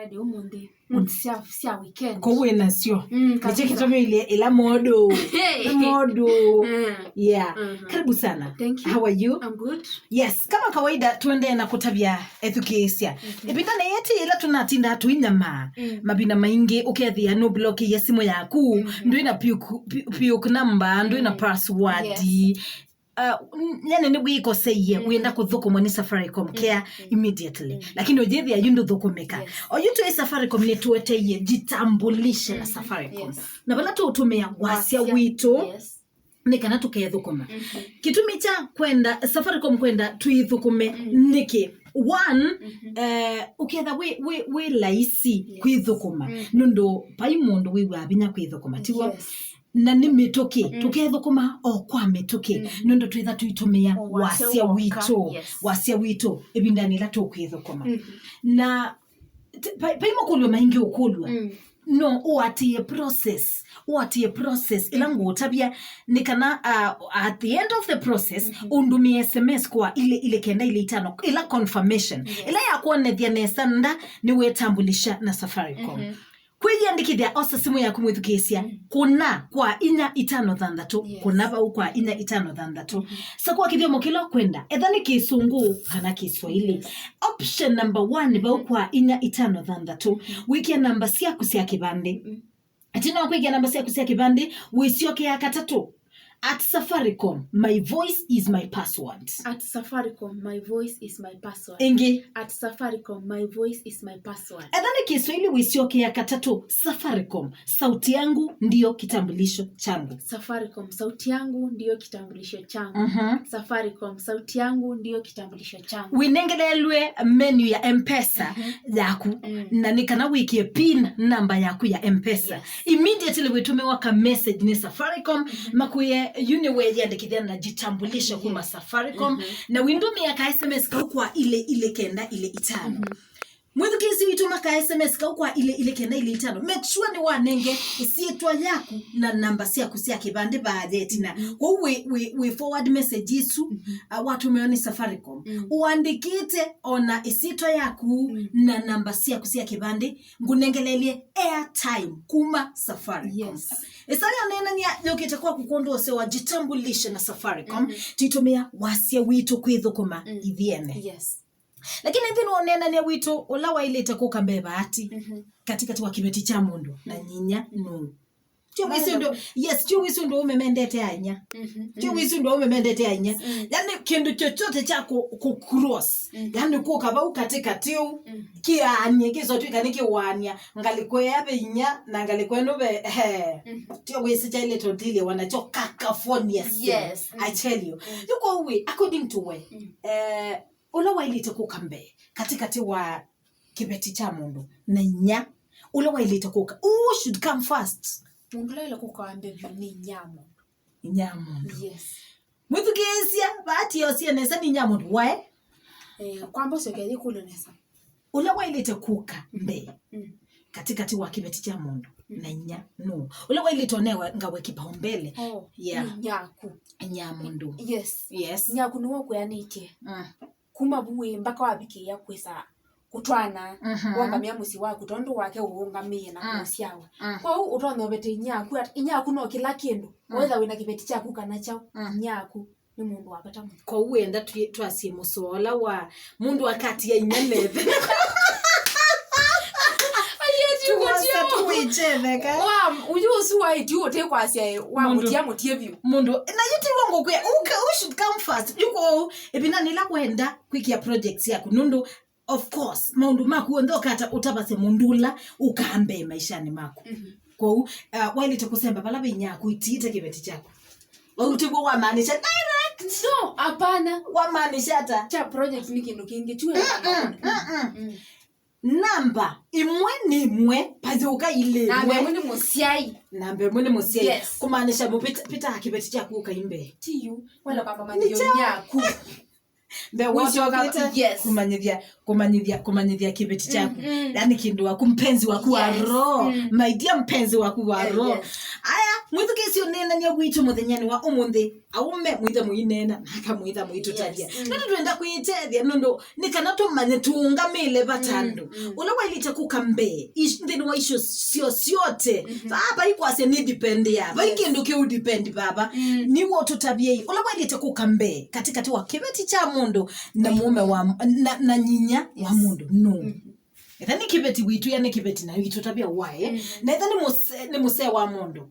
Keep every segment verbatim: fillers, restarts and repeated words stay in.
Friday ũmũnthĩ. Mood sya, sya weekend. Ko wĩ nasyo. Mm, nĩkyo kabisa. Kĩtũmĩilie ĩla modũ. Hey. Modũ. Mm. Yeah. Mm-hmm. Karibu sana. Thank you. How are you? I'm good. Yes, kama kawaida, tuendee na kũtavya ethukĩĩsya. Mm-hmm. Ĩvinda nĩ yĩti ĩla tũnatindaa tũinyamaa. Mm. Mavinda maingĩ ũkethĩa nũblokiie simũ yaku, mm-hmm, ndwĩ na puke, pu-, puke number, ndwĩ na, mm, password. Yes. Uh, n-, yani nĩwĩkoseie, mm, wĩenda kũthũkũmwa nĩ Safaricom Care, mm, mm, immediately. Mm. Lakini ũyĩthĩa yu ndũthũkũmĩka. Yes. Oyu twĩ Safaricom nĩtũeteie jitambulishe na, mm-hmm, Safaricom. Yes. Na vala tũũtũmĩa wasya, wasya witũ, yes, nĩ kana tũkethũkũma. Mm-hmm. Kĩtumi kya kwenda, Safaricom kwenda twĩthũkũme, mm, nĩkĩ? One, mm-hmm, eh, ũketha wĩ, wĩ, wĩ laisi, yes, kwĩthũkũma. Mm. Nũndũ vai mũndũ wĩw'aa vinya kwĩthũkũma, tiw'o? Yes. Na nĩ mĩtũkĩ, mm, tũkethũkũma o kwa mĩtũkĩ, mm-hmm, nũndũ twĩtha tũitũmĩa o wasya, wasya woka, witũ, yes, wasya witũ ĩvindanĩ ĩla tũkwĩthũkũma. Mm-hmm. Na t-, vai, vai makũlyo maingĩ ũkũlw'a. Mm. No, ũatĩĩe process, ũatĩĩe process ĩla ngũũtavya, nĩ kana, uh, at the end of the process, mm-hmm, ũndũmĩe S M S kwa ilĩ, ilĩ kenda, ilĩ itano, ĩla confirmation, yes, ĩla yakwonethya nesa nda nĩwetambulisha na Safaricom. Mm-hmm. Kwĩyĩandĩkĩthya, osa simũ yaku mwĩthukĩĩsya, mm, kũna kwa inya itano thanthatũ, yes, kũna vau kwa inya itano thanthatũ. Mm-hmm. Sakũa kĩthyomo kĩla ũkwenda, etha nĩ Kĩsũngũ kana Kĩswaili. Yes. Option number one, vau, mm-hmm, kwa inya itano thanthatũ. Mm-hmm. Wĩkĩe namba syaku sya kĩvandĩ. Mm. Ĩtina wa kwĩkĩa namba syaku sya kĩvandĩ, wĩsyokea katatũ. At Safaricom, my voice is my password. At Safaricom, my voice is my password. Ĩngĩ. At Safaricom, my voice is my password. Etha nĩ Kĩswaili, wĩsyokea katatũ. Safaricom, sauti yangu ndio kitambulisho changu. Safaricom, sauti yangu ndio kitambulisho changu. Mhm. Safaricom, sauti yangu ndio kitambulisho changu. Wĩnengelelwe menu ya M-Pesa, mhm, yaku. Mm. Na nĩ kana wĩkĩe pin namba yaku ya M-Pesa. Yes. Immediately wĩtũmĩwa ka message nĩ Safaricom, mhm, makwĩe, "Yu nĩweeyĩandĩkĩthya na jitambulisho kuma, yes, Safaricom." Mhm. Na wĩndũmĩa ka S M S kau kwa ilĩ ilĩ kenda ilĩ itano. Mhm. Mwĩthukĩĩsya witũ, ũtũma ka S M S kau kwa ilĩ ilĩ kenda ilĩ itano. Make sure nĩwanenge ĩsyĩtwa yaku na namba syaku sya kĩvandĩ vaa ĩtina. Mhm. Kwoou wĩ, wĩ, wĩ forward message isu, mhm, uh, watũmĩwa nĩ Safaricom. Mm. Ũandĩkĩte ona ĩsyĩtwa yaku, mm, na namba syaku sya kĩvandĩ, ngũnengeleelye airtime kuma Safaricom. Yes. Ĩsa ya neenania yũkĩte kwaku kwondũ ũseo wa jitambulishe na Safaricom, mhm, tũitũmĩa wasya witũ kwĩthũkũma, mm, ithyene. Yes. Lakini nthĩnĩ wa ũneenany'a witũ, ũla waĩlĩte kũka mbee vaati, mhm, katikati wa kĩveti kya mũndũ na, mhm, nyinya nũũ? Tyo wĩsĩ ũndũ, yes, tyo wĩsĩ ũndũ aũme mendete ainya. Mhm. Tyo wĩsĩ ũndũ aũme mendete ainya. Mm. Yani, kĩndũ chochote kya kũ, kũ cross. Mhm. Yani, kũka vau katikati ũu, mhm, kĩaanie, kĩsotwĩka nĩ kĩwaania. Ngalĩko ĩya ve inya, na ngalĩko ĩno ve, he. Mhm. Tyo wĩsĩ kyaĩlĩte ũtilĩwa nakyo, cacophonious. Yes. I tell you. Mm. Yu kwoou, according to we, mm, eh, ũla waĩlĩte kũka mbee katikati wa kĩveti kya mũndũ na inya, ũla waĩlĩte kũka, who should come first? Mũndũ ũla waĩle kũka wa mbee vyũ nĩ inya mũndũ. Inya mũndũ. Yes. Mwĩthukĩĩsya, vaati yosie nesa nĩ inya mũndũ. Why? Eh, kwamba ũsyoke yĩkũlyo nesa. Ũla waĩlĩte kũka mbee, mm, katikati wa kĩveti kya mũndũ, mm, na inya nũũ? Ũla waĩlĩte ũnengawe kĩpaombele. Oh, yeah, nĩ inyaku. Inya mũndũ. Yes. Yes. Inyaku nĩwe ũkwĩanĩtye. Mm. Kuma vu wĩ mbaka wavikĩĩa kwĩsa kũtwaana, mhm, kũũngamĩa mũsyĩ waku, tondũ wake ũũngamĩe na, mm, kũsyawa. Mm. Kwoou ũtonya ũvete inyaku, at-, inyaku no kĩla kĩndũ. Mm. Wetha wĩna kĩveti kyaku kana kyaũ, mm, inyaku nĩ mũndũ wa vata mũno. Kwoou wenda twi-, twasye mũsoa ũla wa mũndũ akatia inya nethe. Tuwasa tuwĩchetheka. Wa, uyu ũsu wa ĩtu ũtĩkwasya, wa mũndũ, mũtia mũtie vyũ. Mũndũ, na yu tiw'o ngũkwĩa, who ca-, who should come first? Yu kwoou, ĩvindanĩ ĩla wenda kwĩkĩa projects yaku, nũndũ, of course, maũndũ maku onthe ũkata ũtavasya mũndũ ũla ũkaa mbee maishanĩ maku. Mhm. Kwoou, uh, waĩlĩte kũsemba vala ve inyaku, itiĩte kĩveti kyaku. Ũu tiw'o wamaanisha direct. No, hapana. Wamaanisha ata? Kya project nĩ kĩndũ kĩngĩ, tu. Mm-mm, mm-mm. Mm. Namba ĩmwe nĩ ĩmwe, payũka ilĩ. Namba ĩmwe nĩ mũsyai. Namba ĩmwe nĩ mũsyai. Yes. Kũmaanisha mũvĩta, vĩta kĩveti kyaku ũkai mbee. Ti yu, wenda kwamba manyĩthyo yaku. Mbee wotokĩte, yes, kũmanyĩthya. Kũmanyĩthya, kũmanyĩthya kĩveti kyaku. Mm, mm. Yani kĩndũ waku, mpenzi waku wa Yes. roho. Mm. My dear, mpenzi waku wa Eh, roho. Yes. Aya, mwĩthukĩĩsye ũneenany'a witũ mũthenyanĩ wa ũmũnthĩ. Aume, mwĩthe mũineena, na aka mwĩtha mũitũtavya. Yes. Mm. Nũndũ twenda kwĩtethya, nũndũ nĩ kana tũmanye tũũngamĩle vata Mm, andũ. Mm. Ũla wailĩte kũka mbee, ish-, nthĩnĩ wa icio syo syote. Mm-hmm. Vaa vai kwasya nĩ depend ya. Vai Yes. kĩndũ kĩu depend vava. Mm. Nĩw'o tũtavyei. Ũla wailĩte kũka mbee, katĩkatĩ wa kĩveti kya mũndũ na mũũme wa, na, na nyinya wa Yes. mũndũ. No. Mm-hmm. Etha nĩ kĩveti witũ ya nĩ kĩveti na witũ tavya wae. Mm-hmm. Na etha nĩ mũse-, nĩ mũsee wa mũndũ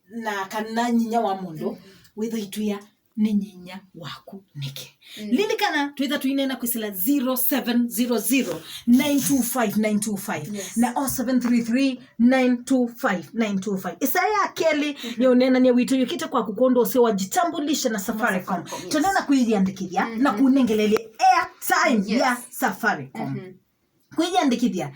na kana nyinya wa mũndũ, Mm-hmm. wĩtha itwĩa nĩ nyinya waku nĩkĩ. Mm. Lilikana, twĩtha tũineena kwĩsĩla zero seven zero zero nine two five nine two five Yes. na oh seven three three nine two five nine two five. Ĩsaa ya kelĩ Mm-hmm. ya ũneenany'a witũ yũkĩte kwaku kwondũ ũseo wa Jitambulishe na Safaricom. Safaricom, yes. Tũneena kwĩyĩandĩkĩthya Mm-hmm. na kũnengelelya airtime Yes. ya Safaricom. Mm-hmm. Kwĩyĩandĩkĩthya